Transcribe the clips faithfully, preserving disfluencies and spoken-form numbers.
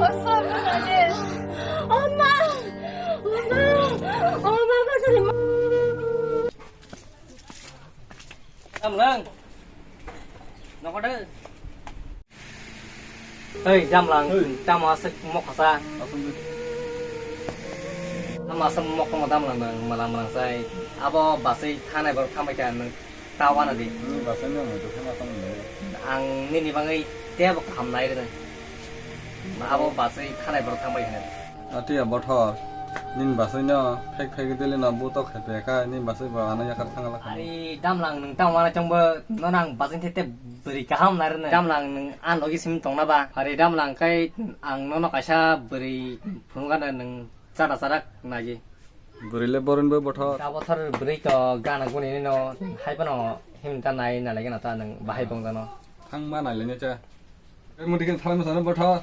Oma! Oma! Oma, bwsajwk ma. Damlang. Nokoda. Oi, Damlang, tamo aswk mokha sa? Tamo aswk mokha mo Damlang, nwng malang malang sai. Abo baswi thanai borok thambai kha, nwng ta wana di. Nwng baswi no muitu khama tong le. Ang nini bagwi tebo kaham nai rwna. Abo baswi thanai borok thambai kha. Atiya Bothor, nini baswi no phek phek dili no buto khai pekha, nini baswi bo ano yakar thangala kha. Ari Damlang, nwng tamo wana chongbo nono ang baswi thete bwrwi kaham nai rwna. Damlang, nwng a logi sim tongna ba? Ari Damlang, kai ang nono kaisa bwrwi phunukgana, nwng chara chara nai. Bwrwi le boron bo Bothor. Ta Bothor bwrwi to gana guni no hai phano him ta nai nai lagi na ta nwng bahai bong jano. Thang ma nai le ne cha. Ei muti kin thalang sana Bothor.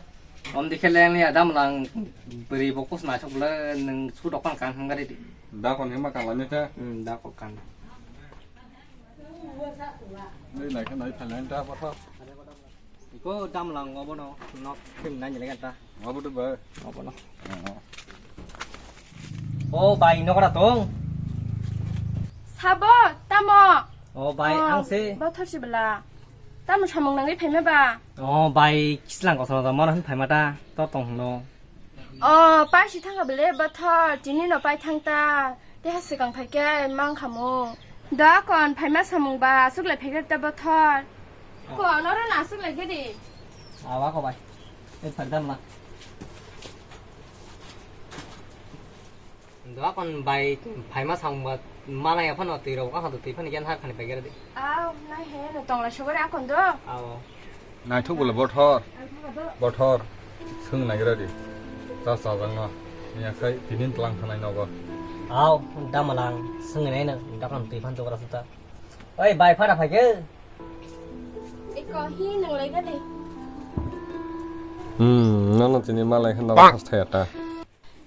Om dikhe le ang ya Damlang bwrwi bo kus na chok le nwng su dok pan kan hang gari di. Da kon hima kan la ne cha. Hmm, da ko kan. Nei nai kha nai phalang ta Bothor. Iko Damlang obono nok film nai nile ta. Obo to ba. Obono. Oh. O bai nokra tong. Sabo tamo. O bai ang se. Bothor si bela. Tamo samung nangwi phaima ba. O bai kislang kosong da mano hin phaima ta. To tong no. O, pai si thangkha bele Bothor, tini no pai thang ta, teha swkang phai khe mang kha mo. Da kon phaima samung ba, aswk lai phai khe ta Bothor. Ko, noro na aswk lai khe di. Awa ko bai. E phai dam na. Da kon bai phaima samung ba, mana ya phano twi rok ka ha twi phani gen har khani pai khe di. Aw, nai he no tong lai sogore akon do. Aw. Naithok bole Bothor, Bothor, swng nagira di, ta chajak no, ya khai tinin tlang thanai nogo. Aw, da malang, swng nai no, da kan twi phan chokra suta. Oi, bai phara phai khe. Eko hi nang lai gani. Hmm, nono tini malai khanda khas thaya ta.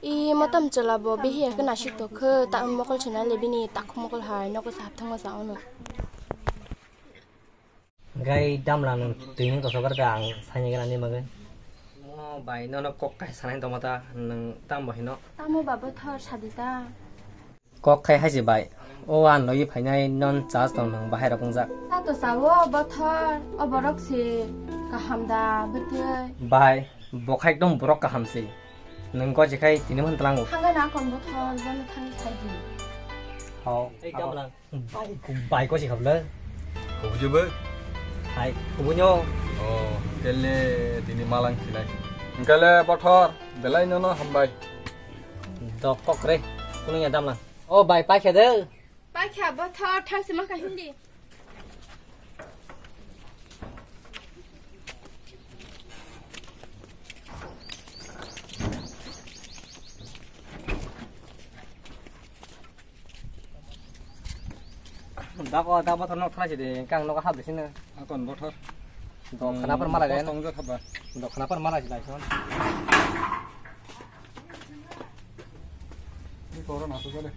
I motam chwla bo bihiya khe nasik tok khe, ta mokol sena le bini takhuk mokol hai, nogo sa hapthang ma sa ono. Gai damla nung twi nung toso bar da ang sanya gana ni magai. O bai, nono kok kai sanai tongma ta, nung tamo hino? Tamo ba Bothor sadi ta. Kok khai haji bai. O an logi phainai non chas tong nung bahai rok wngjak. Sa to sao Bothor, o borok se kaham da bwtwi. Bai, bo khai ekdom borok kaham se. Nung goji khai tini man tlango. Thangna na kon Bothor, bono thangwi khai di. Hao. Ei, abo. Damlang. Bai, bai ko si khabla. Kubuju bo? Hai, kubunyo. Oh, kele tini malang sinai. Kele Bothor, belai nono hambai. Dok kok re, kuning ya damlang. Oh, bai, pai khe de. Pai khe Bothor, thang si maka hindi. Dako, da Bothor nok thalai sidi, kang nok hap disino. Akon Bothor. Dok khana par malai den. Tong ja thaba. Dok khana par malai sidi son. Ni koro na so jale.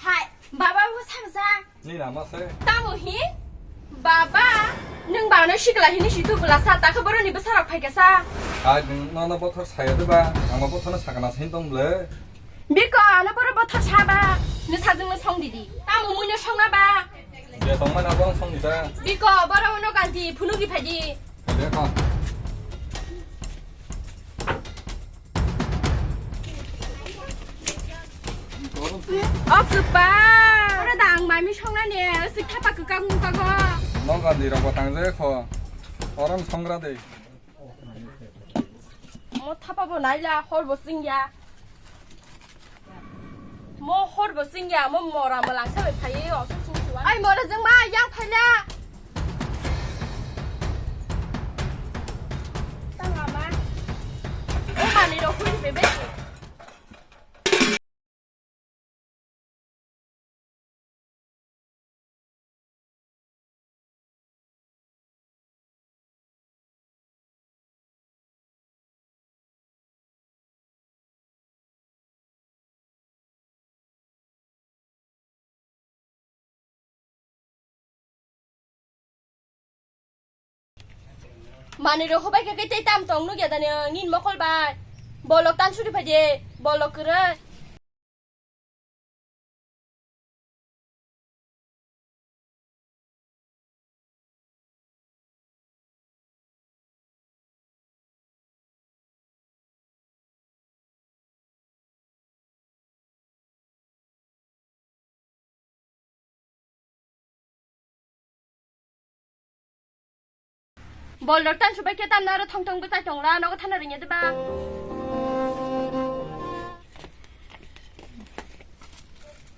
Hai, baba bo sakja. Ni lama se. Tamo hi? Baba, nwng ba ano sikla hini situ bwla sa, ta khe boroni bwsarok phai khe sa. Ai, nwng nono Bothor saya de ba, ang ma Bothor no sakana sin tong ble. Biko, ano boro Bothor sa ba, nwng sajwng no song didi. Tamo mui no song na ba. Je tong mana bo song dida. Biko, boro no ganti, phunuk ri phai di. Kale kha. O kwpal! Oro da ang mami songnani, aswk thapa kwkang mungkago. Nokani rok bo tang je kho. Orom songra de. Mo thapa bo naila, hor bo singya. Mo hor bo singya, mo mora mwlang sa bai phaiwi osuk sung suwa. Ai mora jeng ma yang phaila. Tang ama. O mani rok khui bebe. Manwi rok hobai khe tei tam tong nukya dani nini mokol bai. Bolok tan suri phaidi, bolok kwrwi. Bol rok tan subai khe tamna aro thong thong bwchai tong la nogo thana ringya de ba.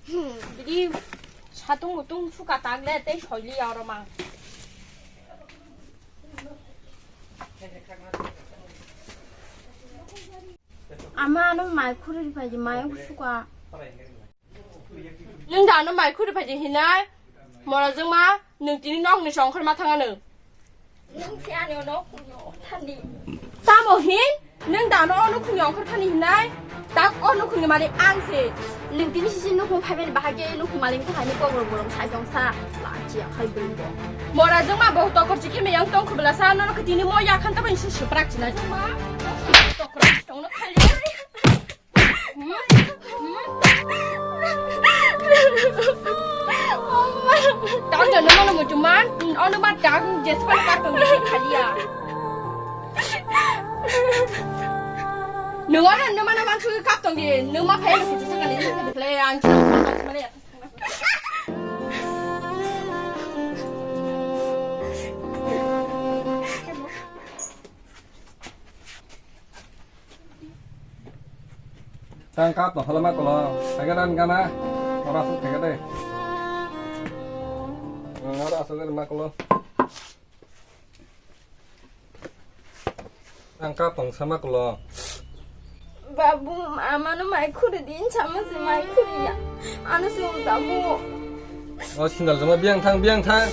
Hmm, bidi satung mutung suka tak le tei soi li ya oro mang. Ama ano mai khuri ri phai di mai suka. Nwng da ano mai khuri phai di hinai. Mora jwngma nwng tini nok ni songkhor ma thang ano. Nwng se ani ono khuni ongkhor thani. Tamo hin? Nwng da ano ono khuni ongkhor thani hinai? Tak ono khuni malik ang se. Nwng tini sisi nukhung phai mani bahai khe nukhung malik thani kok rok bolong sai tong sa. Lachi ya khai bwrwi bo. Mora jwngma bo tokor chikhe meyang tong khubla sa nono khe tini mo ya khan tabang se suprak chinai. Jwngma tokor chitong no khai. Tang jano mano muchuman, ono ma tang jespa ka tong ni khaliya. Nung ora nung mana man su kap tong di, nung ma phai lu kitu sanga ni play ang. Tang kap no halama kolo, tega dan gana, ora su tega de. Ora su de ma kolo. Tang kap tong sama kolo. Babu, amano mai khuri din sama se mai khuri ya. Ano se babu. O sindal jama biang thang, biang thang.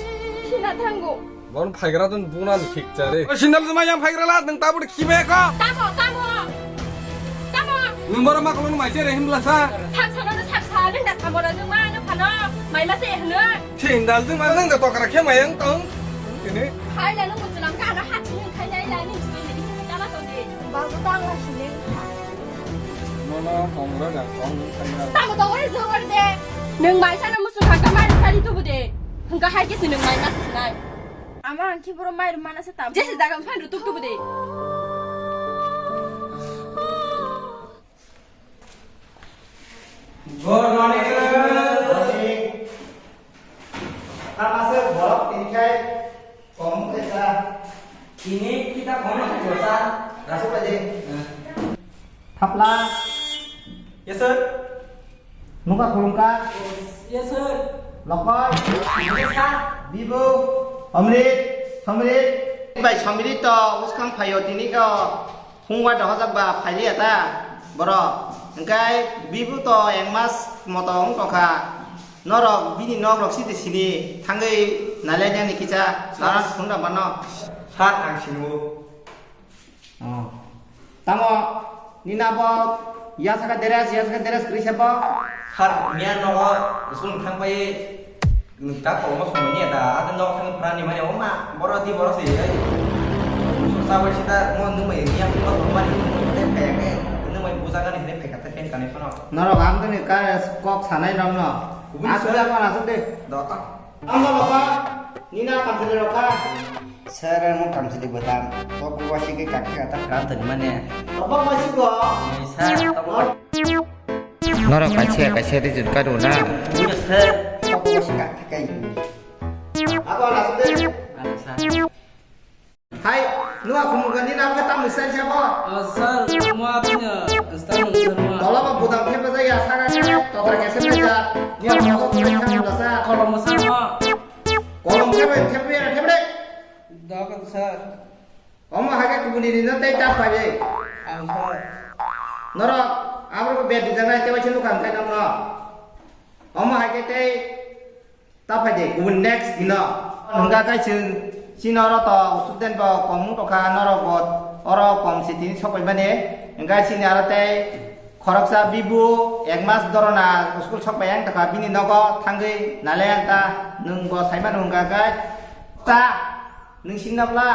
Sina thango. Bon phaigra tun buna ni thik chare. O sindal jama yang phaigra la nang tabur khibe ko. Tamo, tamo. Tamo. Nung boro ma kolo mai chere himla sa. Sak sa no sak sa ling da sa bora jung ma no phano. Mai ma se hno. Sindal jung ma nang da tokra khe mai ang tong. Ini. Khai la nung muchulang ka na hat ni khai nai la ni chini ni tama tong di. Babu tang la sini. Nono tongra jang tong nung kanya. Tamo tongore jogor de. Nung mai sana musu kaka mai kali tubu de. Hengka hai kisi nung mai masa sinai. Ama angki boro mai mana se tam. Jesi jaga fan rutuk tubu de. Good morning, sir. Good morning. Tama se borok tini khai kom kaisa. Tini kita kom kaisa. Rasu aja. Thapla. Yes, sir. Nuka khulumka. Yes, sir. Lokoi. Yes, sir. Bibu. Omrit. Somrit. Bai Somrit to uskang phaio tini ko. Phungba dohajak ba phailiya ta borok. Hingkai bibu to ek mas moto wng tongkha. Norok bini nok rok sidi sini thangwi nalai nani kisa laran phunra mano. Sir, ang sinu. Oh. Tamo nina bo yasaka deres, yasaka deres kwrwi sebo. Sir, miya nogo school thang pai. Nwng ta koloma songmani ya da, ate nok thang phrani mani, o ma, boro di boro se, ai. Musu sabai sita, mo nwng mai niya, mo songmani, nwng mai te phai ya ke, nwng mai buja gani hene phai kata pen kani sono. Norok ang toni ka kok sanai rok no. Kubuni asuk sir. Apa asuk de. Dota. Ang ba bapa, nina kamsili rok ka. Sir, mo kamsili bwtang. Kok buwa sigi kakhe kata phram toni mani. Bapa masih go. Ni sir, tamo. Norok kaisa kaisa region kado na. Buja sir. Kok buwa sigi kakhe kai. Apa asuk de. Ano sir. Hai, nua khumukani na ka tamu sai siapa? Ah, sir, mo apni, ah, sir, sir, mo. Tolaba budam khe bajai ya, sara khe, totra khe se bajai. Nia moto khe khe bajai sa. Kolom mo sir, mo. Kolom khe bajai, khe bajai, khe bajai. Dakal sir. Omo hake kubuni ni no tei ta phai. Ang sir. Norok, abro ko bed di jangai te wachinu kan kai no. Omo hake tei Ta phai de, kubun next dino. Hwnkha khe chwng chini oro to student bo kom wng tongkha, norok bo oro kom se tini sok pai mani. Hwnkha chini aro tei khoroksa bibu ek mas dorona school sok pai yang tongkha, bini nogo thangwi nalai ang ta, nwng bo sai mano hwnkha khe ta, nwng sini na bwla?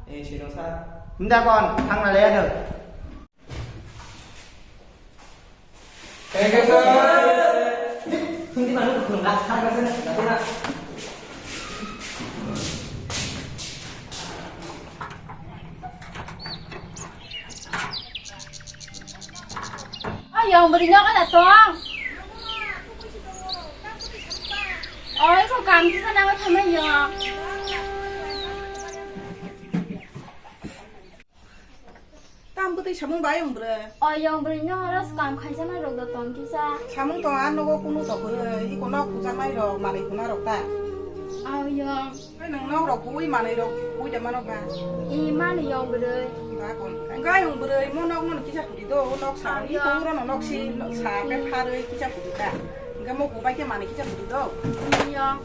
Eh, sino sa. Hindi ako, ang nalaya do. Thank you, sir. Hindi man ako kung nasa na. O yong bwrwi nogo da tong. O iko kam kisa nango thamai yo. Tam bwtwi samung bai yong bwrwi. O yong bwrwi no oro kam khaijana rok da tong kisa. Samung tong a nogo kunu to bwrwi. Iko nok pujaknai rok manwi huna rok ta. O yong. Ai, nwng nok rok bui manwi rok bui da mano ba? I mano yong bwrwi. Ba kon. Ga yong bwrwi, mo nok no kisa pudi do, nok sa. Ayo. I ko uro no nok si, nok sa pe pharwi kisa pudi da. Ga mo ko bai ke manwi kisa pudi do. Yong.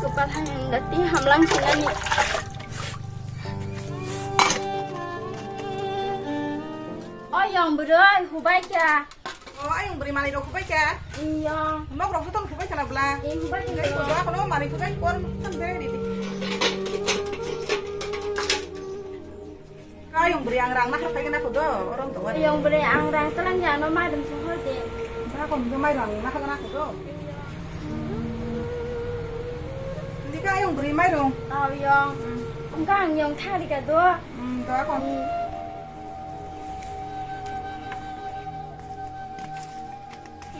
Kwpal hai ang dati hamlang sinani. O yong bwrwi, hubai kha. O, ayung bwrwi manwi rok hubai kha. Iya. Nok rok joto no hubai kha na bla? Iya, hubai kha. Ngai ko ba kono manwi hubai kor tan bere di. Ayung bwrwi ang rang na kha phai kha na ko do, orom to wari. Ayung bwrwi ang rang talang ya no madam so hor de. Ba kon jo mai rang na kha na ko do. Iya. Ndi ka ayung bwrwi mai rong. Aw yong. Ang ka ang yong thari ka do. Hmm, do kon. Hmm.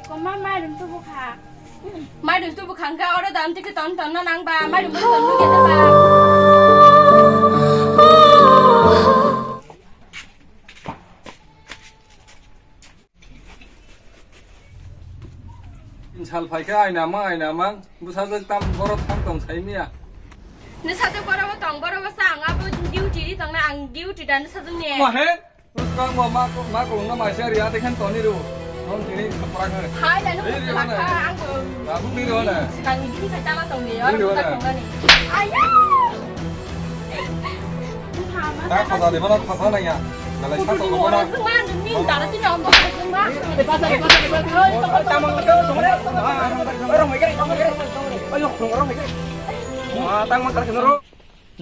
Iko ma mairum tubu kha. Mairum tubu kha, hwnkhe oro dam tiki ton ton no nang ba, mairum bo ton nugya da ba. Sal phaikhe aina mang, aina mang, bwsajwk tam borok thang tong sai miya. Nwsajwk borok bo tong, borok bo sa, ang abo duty ri tongna, ang duty da nwsajwk ni. Ma he? Bwskang bo ma, ma kulungno maisa ri, ate khen toni ru. Nong tini khapra khe. Hai, da nwng ri ri bwswk hone. Kha, ang bo. Tabuk ri ri hone. Swkang ni bini khai tama tong de, ri ri hone. Tong nani. Aya! Ta khasa de, bono khasa nang ya. Belai sa tong bono. Sungma, nini dara tini ongko sungma.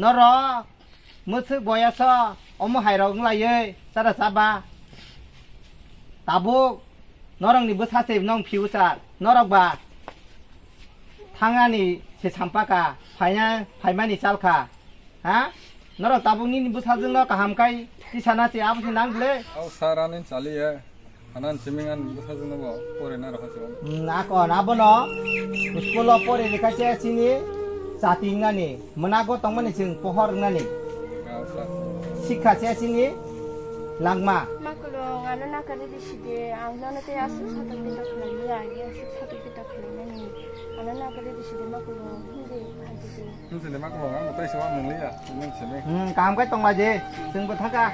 Norok mwswk boyaso omo hai rok wng laiwi chara chaba. Tabuk norokni bwsa se nong future, norok ba thangani se sampaka, phaina, phaimani chalkha. Ha? Norok tabuk nini bwsajwkno kaham kai tisana se abo se nang bwle? Au sir, ani chaliya. Hanan chiming ani bwsajwkno bo porina rohor se. Hmm, akon abono school o pori rikha se chini chati wngnani, mwnago tongmani chwng pohor wngnani. Au sir. Sikha se chini langma. Makulung, ano nakari di side, ang nono te aswk satok pito khlaimani, agi aswk satok pito khlaimani. Ano nakari di side makulung, hindi phaidi de. Hindi de makulung, ang utai se wa mung liya, ini sini. Hmm, kaham kai tongla je, chwng bo thaka.